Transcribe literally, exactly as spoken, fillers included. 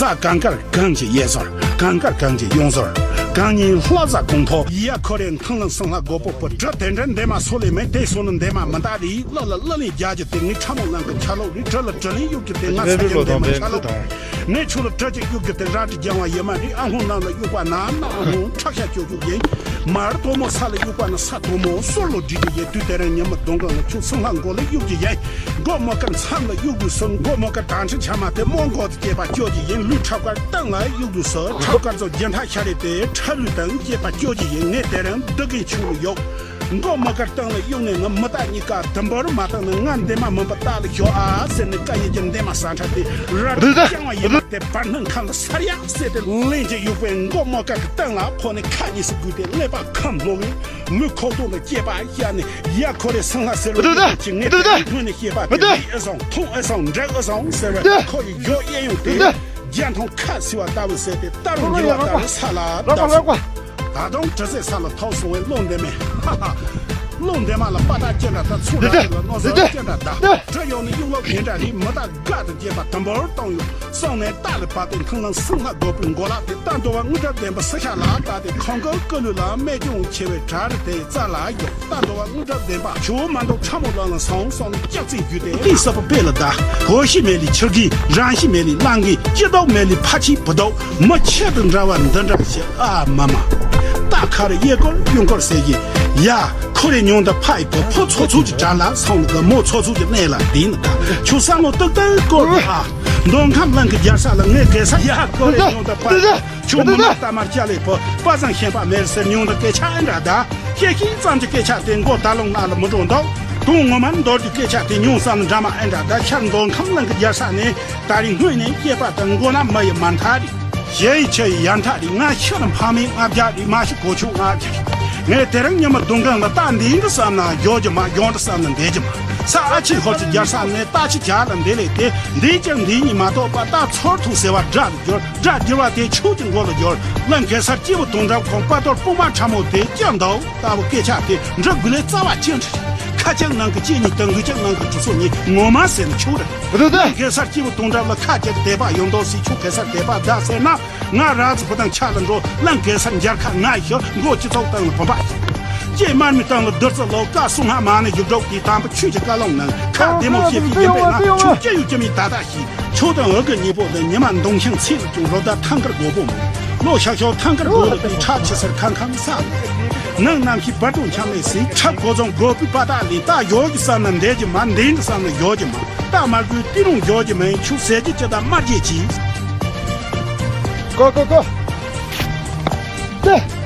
ས་གང་དཀར་གངས་ཀྱི་གཡས་ཟོར། གང་དཀར་གངས་ཀྱི་གཡོན་ཟོར། གང་ཉིད་ལྷ་བཟའ་གོང་ཐོག་ཡ་ཁོ་རེ་མཐོང་ལམ་སང་ལྷ་སྒོ་པོ་པོ་གྲི་དེ་འདྲ་འདེམས་མ་སོ་ལེ་མེད་དེ་སོ་ནི་འདེམས་མ་མི་འདའ་རེ་ལ་ལ་ལ་ལེན་རྒྱ་ཀྱི་དེ་ངའི་ཁྲ་མོ་ནང་གི་ཆ་ལོག་རེ་གྲི་ལ་གྲི་ལེན་གཡུག་གི་དེ་ང་ཚ་ཡི་འདེམས་མ་ཆ་ལོག་ངས་ཁྱོད་ལ་གྲི་གཅིག་གཡུག་གི་དེ་རལ་གྲི་རྒྱང་བ་ཡི་མ་རེ་ཨ་ཧོང་ནང་ལ་གཡུག་པ་ན་ན་ཨ་ཧོང་ཁྲག་ཤ་ཅོ་ཅོ་ཡིན། མར་དོ་མོ་ས་ལ་གཡུག་པ་ན་ས་དོ་མོ་སོར་ལོ་བསྒྲིགས་ཀྱི་ཡེ་དུས་དེ་རིང་ཉི་མ་གདོང་གང་ལ་ཁྱོད་སང་ལྷ་མགོ་ལ་གཡུག་གི་ཡེ། མགོ་མོ་དཀར་མཚམས་ལ་གཡུག་དགོས་སོ། མགོ་མོ་དཀར་དང་ཁྲི་ཆ་མ་དེ་མོ་མགོ་དུ་སྐྱེས་པ་སྐྱོ་གི་ཡིན། ལུས་ཁྲབ་དཀར་སྟེང་ལ་གཡུག་དགོས་སོ། ཁྲབ་དཀར་ཚོ་རྒྱན་ཐག་ཤ་རེ་དེ་ཁྲབ་ལུས་དང་སྐྱེས་པ་སྐྱོ་གི་ཡིན། ངས་དེ་རིང་འདི་གིན་ཆུང་ལ་གཡུག་མགོ་མོ་དཀར་སྟེང་ལ་གཡུག་ནས་ང་མི་རྟ་གཉིས་ཀ་དུམ་བུར་མ་བཏང་ན་ང་འདེམས་མ་མིན་པ་རྟ་ལ་ཞོག་ཨ་ཟེར་ནས་ཀ་ཡེ་རྒྱུ་འདེམས་མ་ས་ཁྲ་དེ་ར་རྐྱང་བ་ཡིན་པ་དེ་བར་སྣང་ཁམས་ལ་སར་ཡག་ཟེར་ཏེ་ལན་གཅིག་གཡུག་པས་མགོ་མོ་དཀར་གྱི་སྟེང་ལ་ཕོག་ནས་ཁ་གཉིས་སུ་བསྒུལ་ཏེ་ཀླད་པ་ཁམས་ལོག་གིན། ལུས་ཁོག་སྟོང་དུ་སྐྱེས་པ་ཤ་ནི་ཡ་ཁོ་རེ་སང་ལྷ་ཟེར་བ་ཅིག་ངས་དེ་ཐོན་ནས་སྐྱེས་པ་དེ་ཨེ་སོང་མཐོང་ཨེ་སོང་འདྲ་ཨེ་སོང་ཟེར་བས་ཁོ་ཡི་ཡོ་གཡས་གཡོན་དེ་རྒྱ་མཐོང་ཁ་སི་བ་ལྟ་བུ་ཟེར་ཏེ་རྟ་རུ་ཉེ་བ་ལྟ་བུ་ས་ལ་བཏབ་སོང་། ད་དུང་དྲི་ཟས་ས་ལ་ཐོག་སོང་བས་བློ་འདས་མེད། ཧ་ཧ། བློ་འདས་མ་ལ་པ་ཏ་ཅན་འདྲ་ད་ཚུར་ར་ཅིག་ལ་མནོ་བཟོ་ཅན་འདྲ་ད་དྲི་ཡོང་ནས་གཡུག་ལོག་ཉེ་འདྲ་རེད་མི་ད་དགའ་དང་བཅས་པ་དུམ་བུར་གཏོང་ཡོད། སོང་ནས་རྟ་ལ་བབས་ཏེ་མཐོང་ལམ་སང་ལྷ་སྒོ་པོའི་མགོ་ལ་དེ་རྟ་འདོ་བ་དངུལ་སྒྲ་ལྡན་པ་སི་ཤ་ལ་བལྟ་སྟེ་ཁོང་གི་སྐུ་ལུས་ལ་རྨད་བྱུང་ཆེ་བའི་གྲལ་རེ་དེའི་རྩ་ལ་ཡོད། རྟ་འདོ་བ་དངུལ་སྒྲ་ལྡན་པ་ཆུ་བོ་མ་འདོག་ཁྲ་མོ་ལ་ལ་སོང་སོང་ནས་སྐྱག་རྫུན་བརྒྱུད་དེ་ལི་ས་པ་པེ་ལ་ད་གོ་ཤི་མེ་ལི་ཆུ་གི་རང་ཤི་མེ་ལི་གླང་གི་སྐྱི་དོག་མེ་ལི་ཕ་ཆི་བུ་དོག་མི་ཆེ་དང་འདྲ་བ་འདི་འདྲ་ཞིག་ཨ་མ་མ། རྟ་ཁ་རེ་གཡས་སྐོར་གཡོན་སྐོར་ཟེར་གི་ཡ། ཁོ་རེ་ཉུང་ད་ཕ་ཡི་བུ་ཕོ་ཚོ་ཚོ་གི་གྲལ་ལ་སོང་ནི་གི་མོ་ཚོ་ཚོ་གི་གནས་ལ་བསྡད་ནི་ད་ཆུ་ས་ངོ་ཏུག་ཏུག་སྐོར་གི་ཨ། མདོ་ཁམས་གླིང་གི་རྒྱལ་ས་ལ་ངས་གེ་ས་ཡ་ཁོ་རེ་ཉུང་ད་ཕ་ཡི་བུ་ཆུ་མི་མ་རྟ་མར་སྐྱ་ལེ་བུ་པ་བཟང་ཤན་པ་མེར་ཟེར་ཉུང་ད་སྐད་ཆ་ཨེ་འདྲ་ད་ཤེས་ཤིང་ཙམ་གྱི་སྐད་ཆ་དེ་མགོ་ད་ལོང་ན་ལ་མི་འགྲོ་འདུག་དུང་ངོ་མ་མདོར་གྱི་སྐད་ཆ་དེ་ཉུང་ཙམ་འདྲ་མ་ཨེ་འདྲ་ད་ཤར་མདོ་ཁམས་གླིང་གི་རྒྱལ་ས་ནས་ད་རིང་སྔོན་ནས་སྐྱེས་པ་དང་མགོ་ན་མ་ཡི་མ་མཐའ་རེད། གཞན་ཡི་ཆེ་ཡི་ཡར་མཐའ་རེད། ང་ཤི་རུ་ཕ་མའི་ལྔ་བརྒྱ་རེད། མ་ཤི་གོ་ཆུང་ལྔ་བརྒྱ་རེད། ངས་དེ་རིང་ཉི་མ་དུང་གང་ལ་རྟ་འདི་འདྲ་བསམ་ན་འཇོག་རྒྱུ་མ་འཇོག་འདྲ་བསམ་ན་འདེད་རྒྱུ་མ། ས་ཨ་ཆི་ཧོར་གྱི་རྒྱལ་ས་ནས་རྟ་ཆི་རྒྱ་ལ་འདི་ལས་དེ་འདི་ཀྱང་འདི་གཉིས་མ་གཏོགས་པ་རྟ་ཚོར་ཐུག་ཟེར་བ་དགྲ་ལ་སྦྱོར། དགྲ་བསྒྱུར་བ་དེ་ཆུ་གི་མགོ་ལ་སྦྱོར། གླིང་གེ་སར་སྐྱེས་བུ་དུང་འགྲམ་ཁོང་དཔའ་རྟོལ་དཔུང་མ་ཕྲ་མོ་དེ་སྐྱོན་འདུག་ལྟ་བུ་སྐད་ཆ་དེ་འདྲ་དགུ་ལས་རྩ་བ་ཅན་རེད། ཁ་ཅིག་ནང་གི་སྐྱེ་གཉིས་དང་དགུ་ཅིག་ནང་གི་གྲུ་སོ་གཉིས་ངོ་མ་ཟེར་ན་ཆུ་རེད། རེད་དེ། གེ་སར་སྐྱེས་བུ་དུང་འགྲམ་ལ་ཁ་ཅིག་དད་པ་ཡོད་མདོག་སི་ཆུ་གེ་སར་དད་པ་ད་ཟེར་ན། ང་ར་ཛི་བུ་དང་ཆ་ལ་འགྲོ་གླིང་གེ་སར་མཇལ་ཁ་ང་ཞུ་མགོ་སྤྱི་ཚོགས་སྟེང་ལ་བུམ་པ་ཞིག་སྐྱེས་དམར་མི་སྟེང་ལ་བདུད་རྩི་ལོ་ཀ་སུ་ང་མ་ནི་ཡུག་སྒྲོག་དེའི་དམ་པ་ཆོས་ཀྱི་བཀའ་ལུང་ནང་ཁ་བདེ་མོ་བཤད་ཀྱི་ཡིན་པས་ན་ཆུ་སྐྱེ་ཡུག་སྐྱེ་མི་ད་ལྟ་ཞིག་ཆུ་དང་འུ་གི་གཉིས་པོ་ལ་ཉི་མ་མདུང་ཤིང་ཚིག་ལ་ཅུང་རོ་ད་ཐང་དཀར་སྒོ་པོ་མོ་ལོ་ཤག་ཤོག་ཐང་དཀར་སྒོ་ལ་པའི་ཁྲག་ཆི་སར་ཁང་ཁང་ས་ལ་ནང་རྣམ་ཤེས་བར་དུ་འཁྱམས་ལས་སྲིད་ཁྲབ་གོ་ཚོང་སྒོ་པའི་པ་ཏག་ལི་ད་ཡོ་གི་བསམ་ན་འདས་ཀྱི་མ་འདས་འདྲི་བསམ་ན་ཡོ་གི་མ། རྟ་དམར་པོའི་ཏི་རུང་འཇོག་གི་མིན་ཆུ་ཟེར་གྱི་ཅི་དང་དམར་རྒྱས་གྱིས། ཀོ་ཀོ་ཀོ། ཏེ།